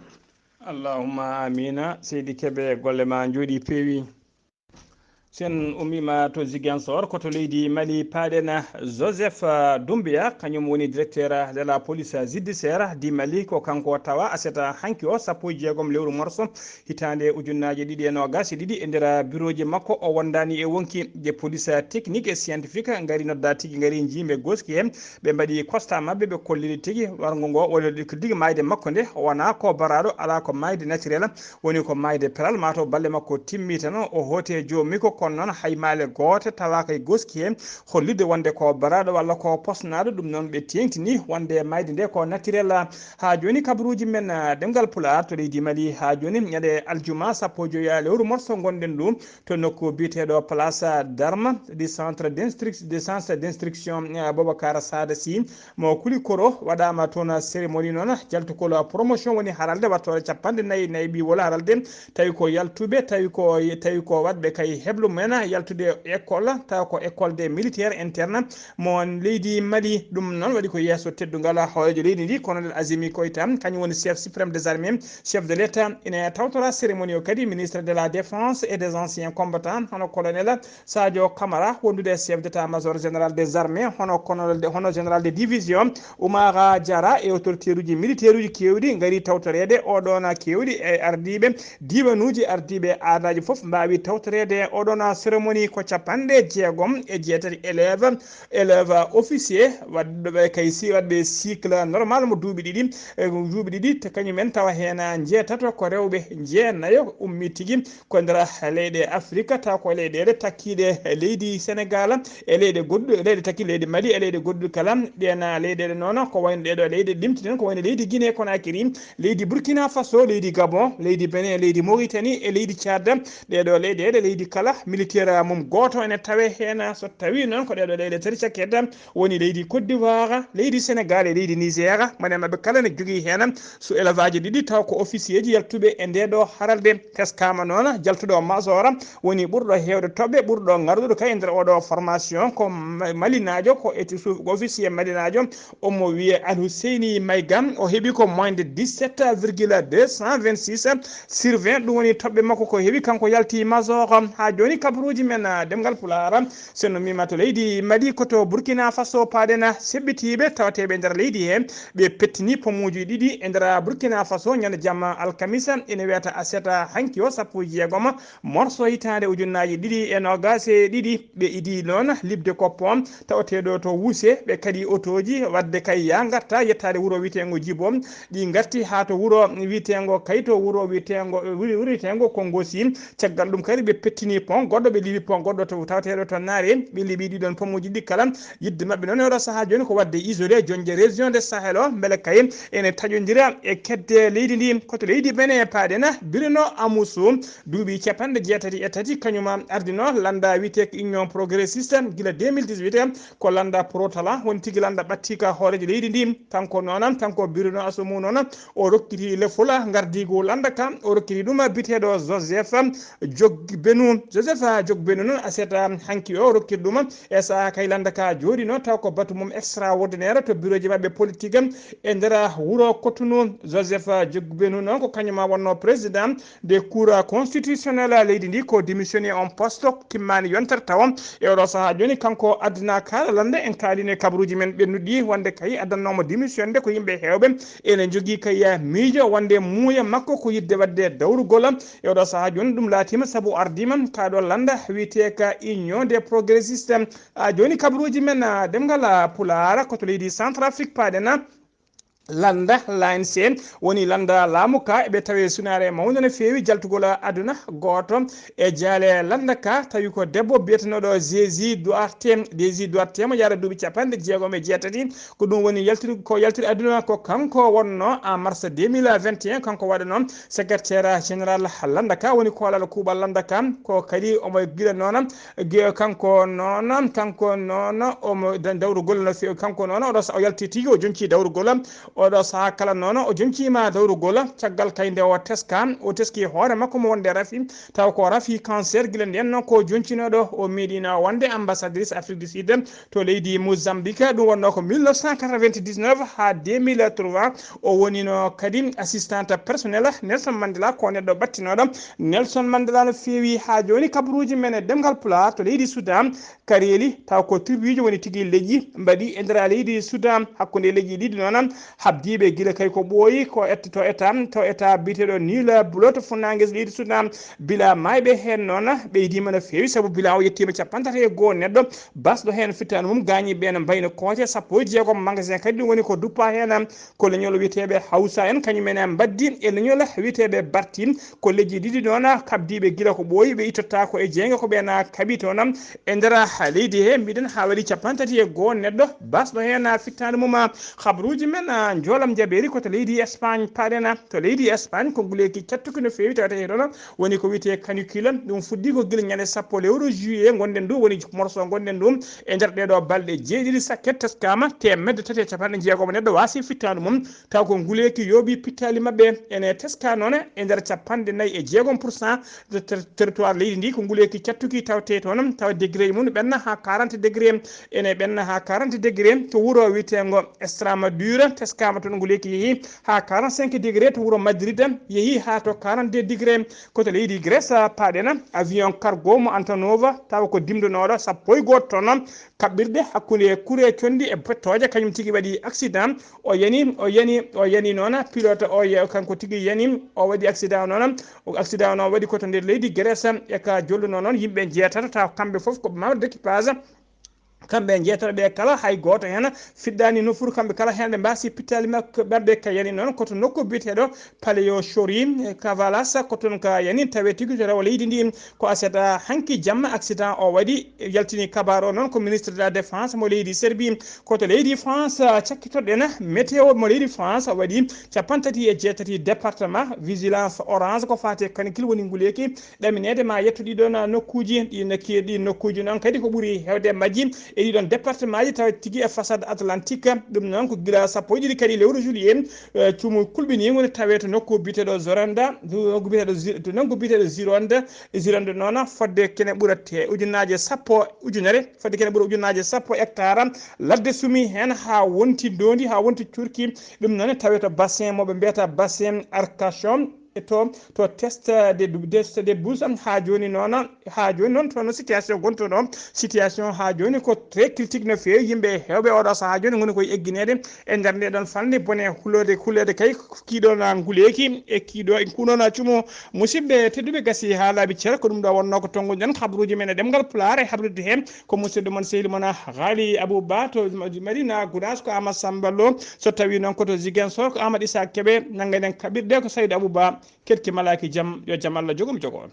Allahumma amina. Seydi Kebe, golle ma njooɗi peewi. Sen ummima to Ziguinchor, ko to leydi Mali, paaɗen Joseph, ah, Doumbouya, kañum woni directeur de la police judiciaire di Mali, ko kanko tawa aseta hanki o sappo e jeegom lewru morso, hitaande ujunnaaje ɗiɗi e noogas e ɗiɗi, e nder birooji makko o wondaani e wonki. De police technique et scientifique ngari nodda tigi, ngari njiimbe goski he, ɓe mbaɗi constat maɓɓe, ɓe kolliri tigi warngo ngo woni tigi maayde makko nde wonaa ko baraaɗo, alaa ko maayde naturel, woni ko maayde pelal, maa taw balle makko timmi tan, o hooti e joomiko. Kono noon hay maale goote tawaaka e goski he hollirde wonde ko baraaɗo walla ko posnaaɗo. Ɗum noon ɓe teeŋtini wonde maayde nde ko naturel. Haa jooni kabaruuji men, ah, ɗemngal Pulaar to leydi Mali haa jooni ñande aljuma sappo e joy lewru morso ngonɗen ɗum to nokku biyeteeɗo Place d'Armes du centre d'instruc-, du centre d'instruction, eh, Boubacar Sada Sy mo Kulikoro. Waɗaama toon cérémonie noon jaltugol promotion woni haralde wattoore capanɗe nayi, nayi ɓiwol haralde, tawi ko yaltuɓe, tawi ko, tawi ko waɗɓe kay heblo men yaltude école, tawa ko école des militaires internes mo leydi Mali. Ɗum noon waɗi ko yeeso teddungal hooreejo leydi ndi, colonel Azimi Koita, kañum woni chef suprême des armées, chef de l'État. Ina tawtora cérémonie o kadi ministre de la Défense et des anciens combattants, hono colonel Sadio Camara, wondude chef d'état-major général des armées, hono colonel de, hono général de division Oumara Diarra, e autorité uji militaire uji keewɗi ngari tawtoreede oɗon, keewɗi e ardiiɓe diiwanuuji, ardiiɓe aadaaji fof mbaawi tawtoreede oɗon cérémonie. Ko capanɗe jeegom e jeetati élève, élève officier waɗɓe kay si, waɗɓe cycle normal mo duuɓi ɗiɗi, e duuɓi ɗiɗi, te kañum en tawa heen njeetato ko rewɓe, jeenayo ummi tigi ko nder leyɗe Afrika, tawa ko leyɗeele takkiiɗe leydi Senegal, e leyɗe goɗɗuɗe, leyɗe takkiiɗe leydi Mali, e leyɗe goɗɗuɗe kala. Ɗeen leyɗeele noon ko wayno ɗeeɗo leyɗe limtinen, ko wayno leydi Guinée Conakry, leydi Burkina Faso, leydi Gabon, leydi Benin, leydi Mauritanie, e leydi Tchad. Ɗeeɗo leyɗeele, leydi kala militaire mum gooto ene tawe heen. So tawi noon ko ɗeeɗo leyɗe tati cakkete, woni leydi Côte d'Ivoire, leydi Sénégal e leydi Niger, mone maɓɓe kala ne jogii heen so élève aji ɗiɗi, taw ko officier ji yaltuɓe e ndeeɗo haralde. Teskaama noon jaltuɗo major woni ɓurɗo heewde toɓɓe, ɓurɗo ngardude kay e nder oɗo formation ko ma-, malinaajo, ko éti-, su-, ko officier malinaajo, omo wiyee Alhuseyni Mayga. O heɓi ko moins de dix-sept virgule deux cent vingt-six sur vingt, ɗum woni toɓɓe makko ko heɓi, kanko yalti major. Haa jooni kabaruuji men, ah, ɗemngal Pulaar, so no mima to leydi Mali, ko to Burkina Faso paaɗen seɓɓitiiɓe tawateeɓe e nder leydi he, ɓe pettini pomuuji ɗiɗi e nder Burkina Faso ñande jamma alkamisa, ene wiyata aset hanki o, sappo e jeegom morso hitaande ujunnaaji ɗiɗi e noogas e ɗiɗi. Ɓe idii noon liɓde koppo tawateeɗo to Wuse, ɓe kaɗi otooji waɗde kay ya ngarta yettaade wuro wiyeteengo Jibo. Ɗi ngarti haa to wuro wiyeteengo, kay to wuro wiyeteengo, wuro, wuro wiyeteengo Kongosi. Caggal ɗum kadi ɓe pettini pont goɗɗo, ɓe liɓi pont goɗɗo to tawateeɗo to Naare. Ɓe liɓi ɗiɗon pomuuji ɗi kala. Yiɗde maɓɓe noon e oɗo sahaa jooni ko waɗde isolé jonde région de Sahel o, mbele kay ene taƴondira e kedde leydi ndi. Ko to leydi Benin paaɗen, Bruno Amusu, duuɓi capanɗe jeetati e tati, kañum ardino lannda wiyetee ko Union Progressiste gila deux mille dix-huit, ko lannda pro-talent, woni tigi lannda ɓattiika hooreejo leydi ndi. Kanko noon, kanko Bruno Amusu noon, o rokkiti lefol ngardiigu lannda ka, o rokkiti ɗum biteeɗo Joseph Joggi Benu. Joseph Joseph Jogbenu noon, aset hanki o rokkir ɗum e saha kay lannda ka jooɗino, taw ko batu mum extraordinaire to bureau ji maɓɓe politique e nder wuro Cotonou. Joseph Jogbenu noon ko kañum ma wonno président de cour constitutionnel leydi ndi, ko démissionné on poste, timmani yontere taw. E oɗo saha joni kanko addina kala lannda en kaalino e kabaruji men ɓennuɗi wonde kay addannoma démission de ko yimɓe hewɓe ene jogii kay miijo wonde muuya makko ko yidde wadde dawrugol. E oɗo saha joni ɗum laatima sabu ardima ka ɗo lannda wiyete ka Union des Progressistes. A joni kabaruji men, a, ɗemngal, a, Pulaar, ko to leydi Centrafrique paɗen. Lannda l'A N C woni lannda laamu ka eɓe tawe sunaare mawnde no feewi jaltugol aduna. Gooto e jaale lannda ka tawi ko debbo biyetenooɗo Jésus Duarte. Jésus Duarte mo yaara duuɓi capanɗe jeegom e jeetati. Ko ɗum woni yaltiri, ko yaltiri aduna ko kanko wonno en mars deux mille vingt et un, kanko waɗano secrétaire général lannda ka, woni koolal kuuɓal lannda ka. Ko kadi omo gila noon, ge-, kanko noon, kanko noon omo da-, dawrugol no feewi. Kanko noon oɗo sa-, o yalti tigi, o jonci dawrugol. Oɗo saha kala noon o joncima dawrugol. Caggal kay nde o teska, o teski hoore makko mo wonde rafi, taw ko rafi cancer. Gila nden noon ko joncinoɗo, o meeɗino wonde ambassadrice Afrique du Sud to leydi Mozambique. Ɗum wonno ko mille neuf cent quatre-vingt-dix-neuf ha deux mille trois. O wonino kadi assistante personnelle Nelson Mandela, ko neɗɗo ɓattinoɗo Nelson Mandela no feewi. Ha joni kabaruji men e ɗemngal Pulaar to leydi Sudan, Kareeli, taw ko tribuji woni tigi leƴƴi mbaɗi e nder leydi Sudan. Hakkunde leƴƴi ɗiɗi noon, habdiiɓe gila kay ko ɓooyi, ko et-, to état, to état biyeteeɗo Nil Blot, funnaange leydi Sudan, bila maayɓe heen noon ɓeydiima no feewi, sabu bila o yettiima capanɗe tati e goo neɗɗo basɗo heen fittaandu mum, gaañiiɓe ɓe no mbayno kooce sappo e jeegom. Magasin kadi ɗum woni ko duppa heen ko leñol wiyeteeɓe Hawsa en, kañum en mbaddi e leñol wiyeteeɓe Barti. Ko leƴƴi ɗiɗi noon kabdiiɓe gila ko ɓooyi, ɓe ittotaako e jeynge ko ɓeen kaɓi toon e nder leydi he. Mbiɗen haa waɗi capanɗe tati e goo neɗɗo basɗo heen fittaandu mum. Habaruuji men, a, njoolam jabeeri ko to leydi Espagne paɗen. To leydi Espagne ko nguleeki cattuki no feewi, tawata he toon woni ko wiyetee canicule. Ɗum fuɗɗii ko gila ñande sappo lewru juillet ngonɗen ɗum, woni morso ngonɗen ɗum. E nder ɗee ɗoo balɗe jeeɗiɗi sakket teskaama teemedde tati e capanɗe jeegom neɗɗo waasi fittaandu mum. Taw ko nguleeki yooɓi pittaali maɓɓe ene teska noon e nder capanɗe nayi e jeegom pour cent de ter-, territoire leydi ndi. Ko nguleeki cattuki tawte toon, tawa degré mum ɓenna haa quarante degré, ene ɓenna haa quarante degré. To wuro wiyeteengo Extremadura, teskaama toon nguleeki yehi haa quarante-cinq degré. To wuro Madrid yehi haa to quarante-deux degré. Ko to leydi Grèce paɗen, avion cargo mo Antonova, tawa ko dimdonooɗo sappo e gooto tonnes, kaɓɓirɗe hakkunde kure conndi e pettooje, kañum tigi waɗi accident. O yani, o yani, o yani noon, pilote o ya-, kanko tigi yani, o waɗi accident noon. O accident o noon waɗi ko to nder leydi Grèce, e ka jolluno noon yimɓe jeetato, taw kamɓe fof ko membre d'équipage. Kamɓe jeetato ɓe kala, hay gooto heen fiɗɗaani nofuru, kamɓe kala heen ɓe mbaasi pittaali mak-, maɓɓe. Ka yani noon ko to nokku biyeteeɗo Paleochori, e Kavalas, ko toon ka yani tawe tigi to rewo leydi ndi. Ko aset hanki jamma accident o waɗi, yaltini kabaar o noon ko ministre de la défense mo leydi Serbie. Ko to leydi France, a, cakkitoɗen météo mo leydi France waɗi capanɗe tati e jeetati département vigilance orange ko faati e canicule, woni nguleeki ɗamineede ma yetto ɗii ɗoon nokkuuji. Ɗi nokki-, ɗi nokkuuji noon kadi ko ɓuri heewde e majji e ɗii ɗoon département ji tawa tigi e façade atlantique. Ɗum noon ko gila sappo e ɗiɗi kadi lewru juillet, e, cuumu kulɓiniingu ne tawee to nokku biyeteeɗo Zoranda, to nokku biyeteeɗo Zi-, to nokku biyeteeɗo Zironde. Zironde noon fodde kene ɓura te-, ujunaaje sappo, ujunere, fodde kene ɓura ujunaaje sappo hectare ladde sumi heen haa wonti ndoondi, haa wonti cuurki. Ɗum noon tawee to bassin mo ɓe mbiyata bassin Arcachon, e to, to test de, test de bouche. Haa jooni noon, haa jooni noon toon situation gontuɗo, situation haa jooni ko très critique no feewi. Yimɓe heewɓe oɗo sahaa jooni ngoni koye eggineede e nder nde ɗoon falnde bone huleede, huleede kay kii ɗoon nguleeki e kii ɗoo, e kuu ɗoon cuumu. Musidɓe tedduɓe, gasi haa laaɓi cer, ko ɗum ɗo wonnoo ko tonnguɗen habaruuji men e ɗemngal Pulaar. E habrude heen ko musidɗo mon, sehil mon, Haali Abou Ba to Madina Gounass, ko Amadou Samba Lo. So tawii noon ko to Ziguinchor, ko Amadou Issa Kébé. Nanngaɗen kaɓirɗe ko Saydou Abou Ba. Keɗki malaaki jam, yo jam Allah jogo mi jogo on.